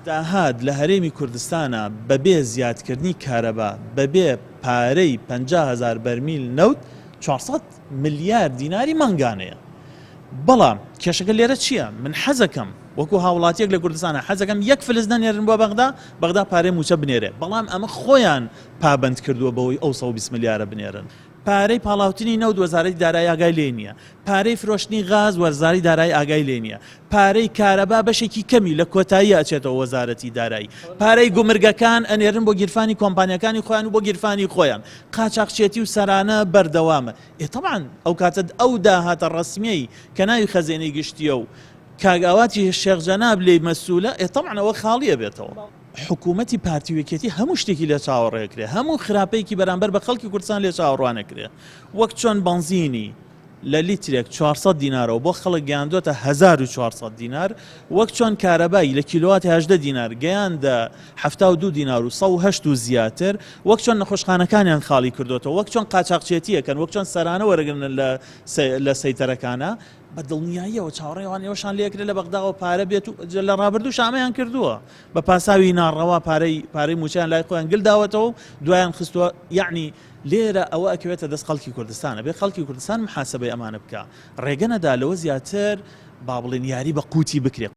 داهات لە هەرێمی کوردستانا بەبێ زیادکردنی کارەبا، بەبێ پارەی 50 هەزار بەرمیل نەوت 400 ملیار دیناری مانگانەیە. بەڵام کێشەکە لێرە چییە؟ من حەزەکەم وەکو هاوڵاتیەک لە کوردستانە حەزەکەم یەک فلس نەنێرن بۆ بەغدا، بەغدا پارەی مووچە بنێرێ، بەڵام ئەمە خۆیان پابەند کردووە بەوەی ئەو 120 ملیارە بنێرن. پارەی پاڵاوتنی نەوت وەزارەتی دارایی ئاگای لێی نییە، پارەی فرۆشتنی غاز وەزارەی دارایی ئاگای لێ نییە، پارەی کارەبا بەشێکی کەمی لە کۆتاییە ئەچێتەوە وەزارەتی دارایی، پارەی گومرگەکان ئەنێرن بۆ گیرفانی کۆمپانیاکانی خۆیان و بۆ گیرفانی خۆیان، قاچاخچێتی و سەرانە بەردەوامە. ئێ تەبعەن ئەو کاتە ئەو داهاتە ڕەسمیەی کە ناوی خەزێنەی گشتیە و کاک ئاواتی شێخ جەناب لێی مەسولە ئێ تەبعەن ئەوە خاڵی ئەبێتەوە. حکوومەتی پارتی و یەکێتی هەموو شتێکی لێ چاوەڕێ کرێ، هەموو خراپەیەکی بەرامبەر بە خەڵکی کوردستان لێ چاوەڕوانە کرێ. وەک چۆن بەنزینی لە لیترێک 400 دینارەوە بۆ خەڵک گەیاندۆتە 1400 دینار، وەک چۆن کارەبای لە کیلۆواتی 18 دینار گەیاندە 72 دینار و 108 و زیاتر، وەک چۆن نەخۆشخانەکانیان خاڵی کردۆتەوە، وەک چۆن قاچاخچێتی ئەکەن، وەک چۆن سەرانە وەرەگرن لە سەیتەرەکانا، بە دڵنیاییەوە چاوەڕێوان ئێوەشان لێ ئەکرێ لە بەغداوە پارە بێت و لە ڕابردووش ئەمەیان کردووە بە پاساوی ناڕەوا پارەی پارەی مووچەیان لای خۆیان گل داوەتەوە و دوایان خستووە. یەعنی لێرە ئەوە ئەکەوێتە دەست خەڵکی کوردستان، ئەبێ خەڵکی کوردستان محاسبەی ئەمانە بکا، ڕێگە نەدا لەوە زیاتر با بڵێن یاری بە قوتی بکرێ.